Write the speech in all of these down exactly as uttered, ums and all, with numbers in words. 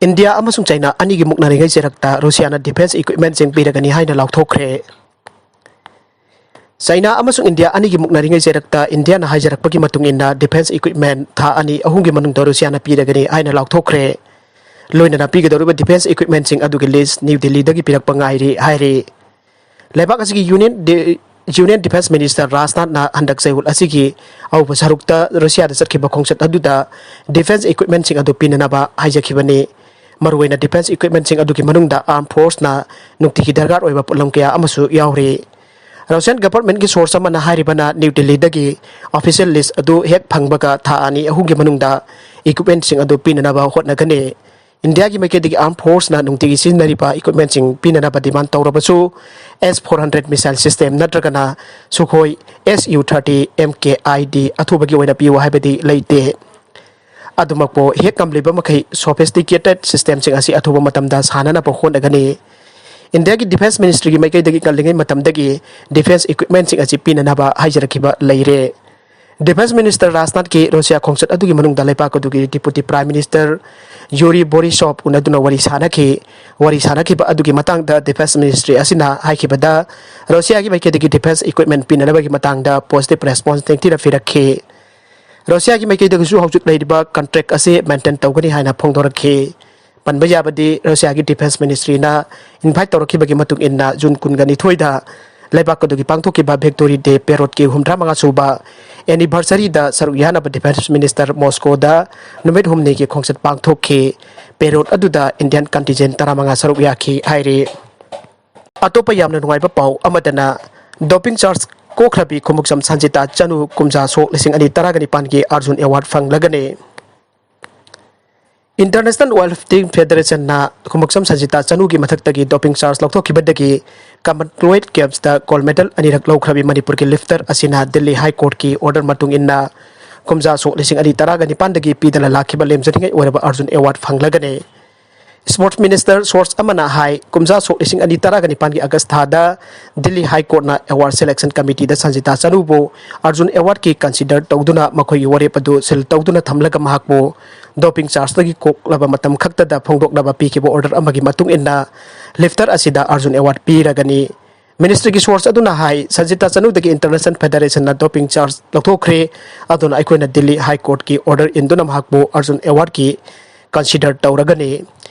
India ꯑꯃꯁꯨꯡ ꯆꯩꯅꯥ ꯑꯅꯤꯒꯤ ꯃꯨꯛꯅꯔꯤꯉꯩ ꯆꯩꯔꯛꯇ ꯔꯨꯁꯤꯌꯥꯅ defence equipmentꯁꯤꯡ ꯄꯤꯔꯒꯅꯤ ꯍꯥꯏꯅ ꯂꯥꯎꯊꯣꯛꯈ꯭ꯔꯦ꯫ ꯆꯩꯅꯥ ꯑꯃꯁꯨꯡ ꯏꯟꯗꯤꯌꯥ ꯑꯅꯤꯒꯤ ꯃꯨꯛꯅꯔꯤꯉꯩ ꯆꯩꯔꯛꯇ ꯏꯟꯗꯤꯌꯥꯅ ꯍꯥꯏꯖꯔꯛꯄꯒꯤ ꯃꯇꯨꯡ ꯏꯟꯅ defence equipment ꯊꯥ ꯑꯅꯤ ꯑꯍꯨꯝꯒꯤ ꯃꯅꯨꯡꯗ ꯔꯨꯁꯤꯌꯥꯅ ꯄꯤꯔꯒꯅꯤ ꯍꯥꯏꯅ ꯂꯥꯎꯊꯣꯛꯈ꯭ꯔꯦ꯫ ꯂꯣꯏꯅꯅ ꯄꯤꯒꯗꯧꯔꯤꯕ defence equipmentꯁꯤꯡ ꯑꯗꯨꯒꯤ list ꯅ꯭ꯌꯨ ꯗꯤꯜꯂꯤꯗꯒꯤ ꯄꯤꯔꯛꯄ ꯉꯥꯏꯔꯤ ꯍꯥꯏꯔꯤ꯫ ꯂꯩꯕꯥꯛ ꯑꯁꯤꯒꯤ Union De-, Union Defence Minister ꯔꯥꯖꯅꯥꯊꯅ ꯍꯟꯗꯛ ꯆꯌꯣꯜ ꯑꯁꯤꯒꯤ ꯑꯍꯧꯕ ꯁꯔꯨꯛꯇ ꯔꯨꯁꯤꯌꯥꯗ ꯆꯠꯈꯤꯕ ꯈꯣꯡꯆꯠ ꯑꯗꯨꯗ defence equipmentꯁꯤꯡ ꯑꯗꯨ ꯄꯤꯅꯅꯕ ꯍꯥꯏꯖꯈꯤꯕꯅꯤ꯫ ꯃꯔꯨꯑꯣꯏꯅ defence equipmentꯁꯤꯡ ꯑꯗꯨꯒꯤ ꯃꯅꯨꯡꯗ armed forceꯅ ꯅꯨꯡꯇꯤꯒꯤ ꯗꯔꯀꯥꯔ ꯑꯣꯏꯕ ꯄꯣꯠꯂꯝ ꯀꯌꯥ ꯑꯃꯁꯨ ꯌꯥꯎꯔꯤ꯫ Russian governmentꯀꯤ source ꯑꯃꯅ ꯍꯥꯏꯔꯤꯕꯅ ꯅ꯭ꯌꯨ ꯗꯤꯜꯂꯤꯗꯒꯤ official list ꯑꯗꯨ ꯍꯦꯛ ꯐꯪꯕꯒ ꯊꯥ ꯑꯅꯤ ꯑꯍꯨꯝꯒꯤ ꯃꯅꯨꯡꯗ equipmentꯁꯤꯡ ꯑꯗꯨ ꯄꯤꯅꯅꯕ ꯍꯣꯠꯅꯒꯅꯤ꯫ ꯏꯟꯗꯤꯌꯥꯒꯤ ꯃꯥꯏꯀꯩꯗꯒꯤ armed forceꯅ ꯅꯨꯡꯇꯤꯒꯤ ꯁꯤꯖꯤꯟꯅꯔꯤꯕ equipmentꯁꯤꯡ ꯄꯤꯅꯅꯕ demand ꯇꯧꯔꯕꯁꯨ, S four hundred missile system ꯅꯠꯇ꯭ꯔꯒꯅ Sukhoi Su thirty M K I D ꯑꯊꯨꯕꯒꯤ ꯑꯣꯏꯅ ꯄꯤꯌꯨ ꯍꯥꯏꯕꯗꯤ ꯂꯩꯇꯦ꯫ ꯑꯗꯨꯃꯛꯄꯨ ꯍꯦꯛ ꯉꯝꯂꯤꯕ ꯃꯈꯩ sophisticated systemꯁꯤꯡ ꯑꯁꯤ ꯑꯊꯨꯕ ꯃꯇꯝꯗ ꯁꯥꯟꯅꯅꯕ ꯍꯣꯠꯅꯒꯅꯤ꯫ ꯏꯟꯗꯤꯌꯥꯒꯤ Defence Ministryꯒꯤ ꯃꯥꯏꯀꯩꯗꯒꯤ ꯉꯜꯂꯤꯉꯩ ꯃꯇꯝꯗꯒꯤ defence equipmentꯁꯤꯡ ꯑꯁꯤ ꯄꯤꯅꯅꯕ ꯍꯥꯏꯖꯔꯛꯈꯤꯕ ꯂꯩꯔꯦ꯫ Defence Minister ꯔꯥꯖꯅꯥꯊꯀꯤ ꯔꯨꯁꯤꯌꯥ ꯈꯣꯡꯆꯠ ꯑꯗꯨꯒꯤ ꯃꯅꯨꯡꯗ ꯂꯩꯕꯥꯛ ꯑꯗꯨꯒꯤ Deputy Prime Minister Yuri Borisov ꯎꯅꯗꯨꯅ ꯋꯥꯔꯤ ꯁꯥꯅꯈꯤ꯫ ꯋꯥꯔꯤ ꯁꯥꯅꯈꯤꯕ ꯑꯗꯨꯒꯤ ꯃꯇꯥꯡꯗ Defence Ministry ꯑꯁꯤꯅ ꯍꯥꯏꯈꯤꯕꯗ, ꯔꯨꯁꯤꯌꯥꯒꯤ ꯃꯥꯏꯀꯩꯗꯒꯤ defence equipment ꯄꯤꯅꯅꯕꯒꯤ ꯃꯇꯥꯡꯗ positive response ꯅꯤꯡꯊꯤꯅ ꯄꯤꯔꯛꯈꯤ꯫ ꯔꯨꯁꯤꯌꯥꯒꯤ ꯃꯥꯏꯀꯩꯗꯒꯤꯁꯨ ꯍꯧꯖꯤꯛ ꯂꯩꯔꯤꯕ contract ꯑꯁꯤ maintain ꯇꯧꯒꯅꯤ ꯍꯥꯏꯅ ꯐꯣꯡꯗꯣꯔꯛꯈꯤ꯫ ꯄꯟꯕ ꯌꯥꯕꯗꯤ, ꯔꯨꯁꯤꯌꯥꯒꯤ Defence Ministryꯅ invite ꯇꯧꯔꯛꯈꯤꯕꯒꯤ ꯃꯇꯨꯡ ꯏꯟꯅ, ꯖꯨꯟ ꯀꯨꯟꯒ ꯅꯤꯊꯣꯏꯗ ꯂꯩꯕꯥꯛ ꯑꯗꯨꯒꯤ ꯄꯥꯡꯊꯣꯛꯈꯤꯕ Victory Day paradeꯀꯤ ꯍꯨꯝꯗ꯭ꯔꯥ ꯃꯉꯥ ꯁꯨꯕ anniversaryꯗ ꯁꯔꯨꯛ ꯌꯥꯅꯕ Defence Minister ꯃꯣꯁꯀꯣꯗ ꯅꯨꯃꯤꯠ ꯍꯨꯝꯅꯤꯒꯤ ꯈꯣꯡꯆꯠ ꯄꯥꯡꯊꯣꯛꯈꯤ꯫ Parade ꯑꯗꯨꯗ Indian contingent ꯇꯔꯥꯃꯉꯥ ꯁꯔꯨꯛ ꯌꯥꯈꯤ ꯍꯥꯏꯔꯤ꯫ ꯑꯇꯣꯞꯄ ꯌꯥꯝꯅ ꯅꯨꯡꯉꯥꯏꯕ ꯄꯥꯎ ꯑꯃꯗꯅ, doping charge ꯀꯣꯛꯈ꯭ꯔꯕꯤ ꯈꯨꯃꯨꯛꯆꯝ ꯁꯟꯖꯤꯇꯥ ꯆꯅꯨ ꯀꯨꯝꯖꯥ ꯁꯣꯛ ꯂꯤꯁꯤꯡ ꯑꯅꯤ ꯇꯔꯥꯒ ꯅꯤꯄꯥꯟꯒꯤ Arjun Award ꯐꯪꯂꯒꯅꯤ꯫ International Weightlifting Federationꯅ Khumukcham ꯁꯟꯖꯤꯇꯥ ꯆꯅꯨꯒꯤ ꯃꯊꯛꯇꯒꯤ doping charge ꯂꯧꯊꯣꯛꯈꯤꯕꯗꯒꯤ Commonwealth Gamesꯇ gold medal ꯑꯅꯤꯔꯛ ꯂꯧꯈ꯭ꯔꯕꯤ ꯃꯅꯤꯄꯨꯔꯒꯤ lifter ꯑꯁꯤꯅ ꯗꯤꯜꯂꯤ High Courtꯀꯤ order ꯃꯇꯨꯡ ꯏꯟꯅ ꯀꯨꯝꯖꯥ ꯁꯣꯛ ꯂꯤꯁꯤꯡ ꯑꯅꯤ ꯇꯔꯥꯒ ꯅꯤꯄꯥꯟꯗꯒꯤ ꯄꯤꯗꯅ ꯂꯥꯛꯈꯤꯕ ꯂꯦꯝꯖꯅꯤꯡꯉꯥꯏ ꯑꯣꯏꯔꯕ Arjun Award ꯐꯪꯂꯒꯅꯤ꯫ Sports Minister source ꯑꯃꯅ ꯍꯥꯏ, ꯀꯨꯝꯖꯥ ꯁꯣꯛ ꯂꯤꯁꯤꯡ ꯑꯅꯤ ꯇꯔꯥꯒ ꯅꯤꯄꯥꯟꯒꯤ ꯑꯥꯒꯁ ꯊꯥꯗ ꯗꯤꯜꯂꯤ High Courtꯅ award selection committeeꯗ ꯁꯟꯖꯤꯇꯥ ꯆꯅꯨꯕꯨ ꯑꯔꯖꯨꯟ awardꯀꯤ consider ꯇꯧꯗꯨꯅ ꯃꯈꯣꯏꯒꯤ ꯋꯥꯔꯦꯞ ꯑꯗꯨ seal ꯇꯧꯗꯨꯅ ꯊꯝꯂꯒ ꯃꯍꯥꯛꯄꯨ doping chargeꯇꯒꯤ ꯀꯣꯛꯂꯕ ꯃꯇꯝ ꯈꯛꯇꯗ ꯐꯣꯡꯗꯣꯛꯅꯕ ꯄꯤꯈꯤꯕ order ꯑꯃꯒꯤ ꯃꯇꯨꯡ ꯏꯟꯅ lifter ꯑꯁꯤꯗ ꯑꯔꯖꯨꯟ award ꯄꯤꯔꯒꯅꯤ꯫ Ministryꯒꯤ source ꯑꯗꯨꯅ ꯍꯥꯏ, ꯁꯟꯖꯤꯇꯥ ꯆꯅꯨꯗꯒꯤ International Federationꯅ doping charge ꯂꯧꯊꯣꯛꯈ꯭ꯔꯦ, ꯑꯗꯨꯅ ꯑꯩꯈꯣꯏꯅ ꯗꯤꯜꯂꯤ High Courtꯀꯤ order ꯏꯟꯗꯨꯅ ꯃꯍꯥꯛꯄꯨ ꯑꯔꯖꯨꯟ awardꯀꯤ consider ꯇꯧꯔꯒꯅꯤ꯫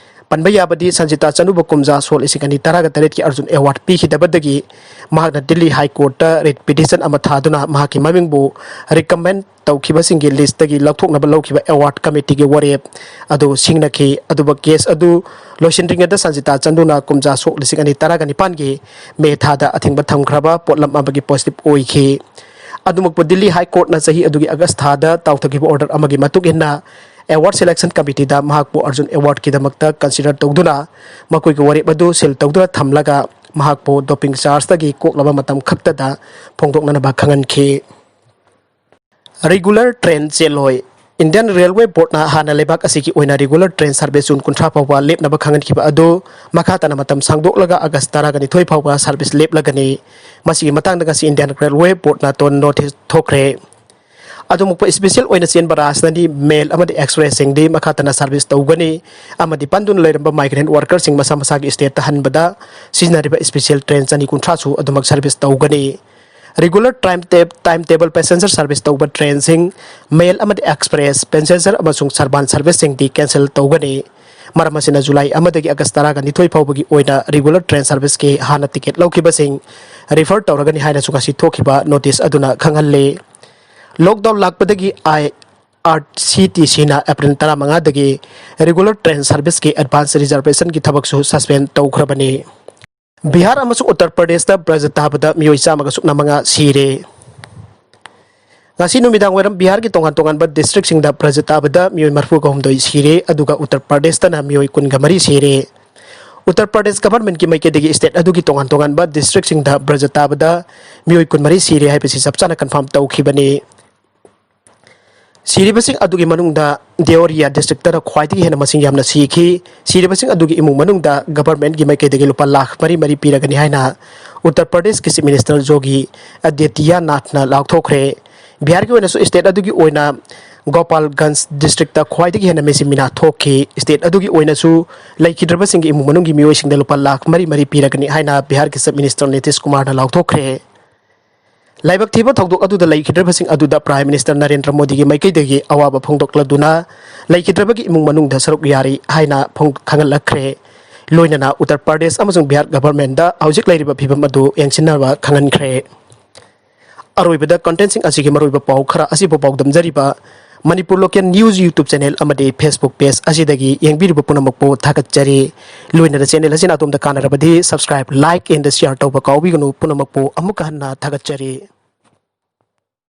ꯄꯟꯕ ꯌꯥꯕꯗꯤ, ꯁꯟꯖꯤꯇꯥ ꯆꯅꯨꯕꯨ ꯀꯨꯝꯖꯥ ꯁꯣꯛ ꯂꯤꯁꯤꯡ ꯑꯅꯤ ꯇꯔꯥꯒ ꯇꯔꯦꯠꯀꯤ ꯑꯔꯖꯨꯟ award ꯄꯤꯈꯤꯗꯕꯗꯒꯤ ꯃꯍꯥꯛꯅ ꯗꯤꯜꯂꯤ High Courtꯇ writ petition ꯑꯃ ꯊꯥꯗꯨꯅ ꯃꯍꯥꯛꯀꯤ ꯃꯃꯤꯡꯕꯨ recommend ꯇꯧꯈꯤꯕꯁꯤꯡꯒꯤ listꯇꯒꯤ ꯂꯧꯊꯣꯛꯅꯕ ꯂꯧꯈꯤꯕ award committeeꯒꯤ ꯋꯥꯔꯦꯞ ꯑꯗꯨ ꯁꯤꯡꯅꯈꯤ꯫ ꯑꯗꯨꯕꯨ case ꯑꯗꯨ ꯂꯣꯏꯁꯤꯟꯗ꯭ꯔꯤꯉꯩꯗ ꯁꯟꯖꯤꯇꯥ ꯆꯅꯨꯅ ꯀꯨꯝꯖꯥ ꯁꯣꯛ ꯂꯤꯁꯤꯡ ꯑꯅꯤ ꯇꯔꯥꯒ ꯅꯤꯄꯥꯟꯒꯤ ꯃꯦ ꯊꯥꯗ ꯑꯊꯤꯡꯕ ꯊꯝꯈ꯭ꯔꯕ ꯄꯣꯠꯂꯝ ꯑꯃꯒꯤ positive ꯑꯣꯏꯈꯤ꯫ ꯑꯗꯨꯃꯛꯄꯨ ꯗꯤꯜꯂꯤ High Courtꯅ ꯆꯍꯤ ꯑꯗꯨꯒꯤ ꯑꯥꯒꯁ ꯊꯥꯗ ꯇꯥꯎꯊꯈꯤꯕ order ꯑꯃꯒꯤ ꯃꯇꯨꯡ ꯏꯟꯅ award selection committeeꯗ ꯃꯍꯥꯛꯄꯨ ꯑꯔꯖꯨꯟ awardꯀꯤꯗꯃꯛꯇ consider ꯇꯧꯗꯨꯅ ꯃꯈꯣꯏꯒꯤ ꯋꯥꯔꯦꯞ ꯑꯗꯨ seal ꯇꯧꯗꯨꯅ ꯊꯝꯂꯒ ꯃꯍꯥꯛꯄꯨ doping chargeꯇꯒꯤ ꯀꯣꯛꯂꯕ ꯃꯇꯝ ꯈꯛꯇꯗ ꯐꯣꯡꯗꯣꯛꯅꯅꯕ ꯈꯪꯍꯟꯈꯤ꯫ Regular train ꯆꯦꯜꯂꯣꯏ꯫ Indian Railway Boardꯅ ꯍꯥꯟꯅ ꯂꯩꯕꯥꯛ ꯑꯁꯤꯒꯤ ꯑꯣꯏꯅ regular train service June ꯀꯨꯟꯊ꯭ꯔꯥ ꯐꯥꯎꯕ ꯂꯦꯞꯅꯕ ꯈꯪꯍꯟꯈꯤꯕ ꯑꯗꯨ ꯃꯈꯥ ꯇꯥꯅ ꯃꯇꯝ ꯁꯥꯡꯗꯣꯛꯂꯒ ꯑꯥꯒꯁ ꯇꯔꯥꯒ ꯅꯤꯊꯣꯏ ꯐꯥꯎꯕ service ꯂꯦꯞꯂꯒꯅꯤ꯫ ꯃꯁꯤꯒꯤ ꯃꯇꯥꯡꯗ ꯉꯁꯤ Indian Railway Boardꯅ ꯇꯣꯟ notice ꯊꯣꯛꯈ꯭ꯔꯦ꯫ ꯑꯗꯨꯃꯛꯄꯨ special ꯑꯣꯏꯅ ꯆꯦꯟꯕ ꯔꯥꯖꯙꯥꯅꯤ mail ꯑꯃꯗꯤ expressꯁꯤꯡꯗꯤ ꯃꯈꯥ ꯇꯥꯅ service ꯇꯧꯒꯅꯤ ꯑꯃꯗꯤ ꯄꯟꯗꯨꯅ ꯂꯩꯔꯝꯕ migrant workerꯁꯤꯡ ꯃꯁꯥ ꯃꯁꯥꯒꯤ stateꯇ ꯍꯟꯕꯗ ꯁꯤꯖꯤꯟꯅꯔꯤꯕ special train ꯆꯅꯤ ꯀꯨꯟꯊ꯭ꯔꯥꯁꯨ ꯑꯗꯨꯃꯛ service ꯇꯧꯒꯅꯤ꯫ Regular time tab-, time table passenger service ꯇꯧꯕ trainꯁꯤꯡ, mail ꯑꯃꯗꯤ express, passenger ꯑꯃꯁꯨꯡ suburban serviceꯁꯤꯡꯗꯤ cancel ꯇꯧꯒꯅꯤ꯫ ꯃꯔꯝ ꯑꯁꯤꯅ ꯖꯨꯂꯥꯏ ꯑꯃꯗꯒꯤ ꯑꯥꯒꯁ ꯇꯔꯥꯒ ꯅꯤꯊꯣꯏ ꯐꯥꯎꯕꯒꯤ ꯑꯣꯏꯅ regular train serviceꯀꯤ ꯍꯥꯟꯅ ticket ꯂꯧꯈꯤꯕꯁꯤꯡ refer ꯇꯧꯔꯒꯅꯤ ꯍꯥꯏꯅꯁꯨ ꯉꯁꯤ ꯊꯣꯛꯈꯤꯕ notice ꯑꯗꯨꯅ ꯈꯪꯍꯜꯂꯤ꯫ Lockdown ꯂꯥꯛꯄꯗꯒꯤ ꯑꯥꯏ ꯑꯥꯔ ꯁꯤ ꯇꯤ ꯁꯤꯅ ꯑꯦꯄ꯭ꯔꯤꯜ ꯇꯔꯥꯃꯉꯥꯗꯒꯤ regular train serviceꯀꯤ advance reservationꯒꯤ ꯊꯕꯛꯁꯨ suspend ꯇꯧꯈ꯭ꯔꯕꯅꯤ꯫ ꯕꯤꯍꯥꯔ ꯑꯃꯁꯨꯡ ꯎꯠꯇꯔ ꯄ꯭ꯔꯗꯦꯁꯇ ꯕ꯭ꯔꯖ ꯇꯥꯕꯗ ꯃꯤꯑꯣꯏ ꯆꯥꯝꯃꯒ ꯁꯨꯞꯅ ꯃꯉꯥ ꯁꯤꯔꯦ꯫ ꯉꯁꯤ ꯅꯨꯃꯤꯗꯥꯡ ꯋꯥꯏꯔꯝ ꯕꯤꯍꯥꯔꯒꯤ ꯇꯣꯉꯥꯟ ꯇꯣꯉꯥꯟꯕ districtꯁꯤꯡꯗ ꯕ꯭ꯔꯖ ꯇꯥꯕꯗ ꯃꯤꯑꯣꯏ ꯃꯔꯤꯐꯨꯒ ꯍꯨꯝꯗꯣꯏ ꯁꯤꯔꯦ, ꯑꯗꯨꯒ ꯎꯠꯇꯔ ꯄ꯭ꯔꯗꯦꯁꯇꯅ ꯃꯤꯑꯣꯏ ꯀꯨꯟꯒ ꯃꯔꯤ ꯁꯤꯔꯦ꯫ ꯎꯠꯇꯔ ꯄ꯭ꯔꯗꯦꯁ governmentꯀꯤ ꯃꯥꯏꯀꯩꯗꯒꯤ state ꯑꯗꯨꯒꯤ ꯇꯣꯉꯥꯟ ꯇꯣꯉꯥꯟꯕ districtꯁꯤꯡꯗ ꯕ꯭ꯔꯖ ꯇꯥꯕꯗ ꯃꯤꯑꯣꯏ ꯀꯨꯟꯃꯔꯤ ꯁꯤꯔꯦ ꯍꯥꯏꯕꯁꯤ ꯆꯞ ꯆꯥꯅ confirm ꯇꯧꯈꯤꯕꯅꯤ꯫ ꯁꯤꯔꯤꯕꯁꯤꯡ ꯑꯗꯨꯒꯤ ꯃꯅꯨꯡꯗ ꯗꯦꯑꯣꯔꯤꯌꯥ ꯗꯤꯁꯇ꯭ꯔꯤꯛꯇꯅ ꯈ꯭ꯋꯥꯏꯗꯒꯤ ꯍꯦꯟꯅ ꯃꯁꯤꯡ ꯌꯥꯝꯅ ꯁꯤꯈꯤ꯫ ꯁꯤꯔꯤꯕꯁꯤꯡ ꯑꯗꯨꯒꯤ ꯏꯃꯨꯡ ꯃꯅꯨꯡꯗ ꯒꯚꯔꯟꯃꯦꯟꯠꯀꯤ ꯃꯥꯏꯀꯩꯗꯒꯤ ꯂꯨꯄꯥ ꯂꯥꯈ ꯃꯔꯤ ꯃꯔꯤ ꯄꯤꯔꯒꯅꯤ ꯍꯥꯏꯅ ꯎꯠꯇꯔ ꯄ꯭ꯔꯗꯦꯁꯀꯤ ꯆꯤꯐ ꯃꯤꯅꯤꯁꯇꯔ ꯌꯣꯒꯤ ꯑꯗꯤꯇꯤꯌꯥꯅꯥꯊꯅ ꯂꯥꯎꯊꯣꯛꯈ꯭ꯔꯦ꯫ ꯕꯤꯍꯥꯔꯒꯤ ꯑꯣꯏꯅꯁꯨ ꯁ꯭ꯇꯦꯠ ꯑꯗꯨꯒꯤ ꯑꯣꯏꯅ ꯒꯣꯄꯥꯜꯒꯟꯖ ꯗꯤꯁꯇ꯭ꯔꯤꯛꯇ ꯈ꯭ꯋꯥꯏꯗꯒꯤ ꯍꯦꯟꯅ ꯃꯤꯁꯤ ꯃꯤꯅꯥ ꯊꯣꯛꯈꯤ꯫ ꯁ꯭ꯇꯦꯠ ꯑꯗꯨꯒꯤ ꯑꯣꯏꯅꯁꯨ ꯂꯩꯈꯤꯗ꯭ꯔꯕꯁꯤꯡꯒꯤ ꯏꯃꯨꯡ ꯃꯅꯨꯡꯒꯤ ꯃꯤꯑꯣꯏꯁꯤꯡꯗ ꯂꯨꯄꯥ ꯂꯥꯈ ꯃꯔꯤ ꯃꯔꯤ ꯄꯤꯔꯒꯅꯤ ꯍꯥꯏꯅ ꯕꯤꯍꯥꯔꯒꯤ ꯆꯤꯐ ꯃꯤꯅꯤꯁꯇꯔ ꯅꯤꯇꯤꯁ ꯀꯨꯃꯥꯔꯅ ꯂꯥꯎꯊꯣꯛꯈ꯭ꯔꯦ꯫ ꯂꯥꯏꯕꯛ ꯊꯤꯕ ꯊꯧꯗꯣꯛ ꯑꯗꯨꯗ ꯂꯩꯈꯤꯗ꯭ꯔꯕꯁꯤꯡ ꯑꯗꯨꯗ ꯄ꯭ꯔꯥꯏꯝ ꯃꯤꯅꯤꯁꯇꯔ ꯅꯔꯦꯟꯗ꯭ꯔ ꯃꯣꯗꯤꯒꯤ ꯃꯥꯏꯀꯩꯗꯒꯤ ꯑꯋꯥꯕ ꯐꯣꯡꯗꯣꯛꯂꯗꯨꯅ ꯂꯩꯈꯤꯗ꯭ꯔꯕꯒꯤ ꯏꯃꯨꯡ ꯃꯅꯨꯡꯗ ꯁꯔꯨꯛ ꯌꯥꯔꯤ ꯍꯥꯏꯅ ꯐꯣꯡ-, ꯈꯪꯍꯜꯂꯛꯈ꯭ꯔꯦ꯫ ꯂꯣꯏꯅꯅ ꯎꯠꯇꯔ ꯄ꯭ꯔꯗꯦꯁ ꯑꯃꯁꯨꯡ ꯕꯤꯍꯥꯔ ꯒꯚꯔꯟꯃꯦꯟꯠꯇ ꯍꯧꯖꯤꯛ ꯂꯩꯔꯤꯕ ꯐꯤꯕꯝ ꯑꯗꯨ ꯌꯦꯡꯁꯤꯟꯅꯕ ꯈꯪꯍꯟꯈ꯭ꯔꯦ꯫ ꯑꯔꯣꯏꯕꯗ ꯀꯟꯇꯦꯟꯠꯁꯤꯡ ꯑꯁꯤꯒꯤ ꯃꯔꯨꯑꯣꯏꯕ ꯄꯥꯎ ꯈꯔ ꯑꯁꯤꯕꯨ ꯄꯥꯎꯗꯝꯖꯔꯤꯕ Manipur local news YouTube channel ꯑꯃꯗꯤ ꯐꯦꯁꯕꯨꯛ ꯄꯦꯖ ꯑꯁꯤꯗꯒꯤ ꯌꯦꯡꯕꯤꯔꯤꯕ ꯄꯨꯝꯅꯃꯛꯄꯨ ꯊꯥꯒꯠꯆꯔꯤ꯫ ꯂꯣꯏꯅꯅ ꯆꯦꯅꯦꯜ ꯑꯁꯤꯅ ꯑꯗꯣꯝꯗ ꯀꯥꯟꯅꯔꯕꯗꯤ subscribe, like and share ꯇꯧꯕ ꯀꯥꯎꯕꯤꯒꯅꯨ꯫ ꯄꯨꯝꯅꯃꯛꯄꯨ ꯑꯃꯨꯛꯀ ꯍꯟꯅ ꯊꯥꯒꯠꯆꯔꯤ꯫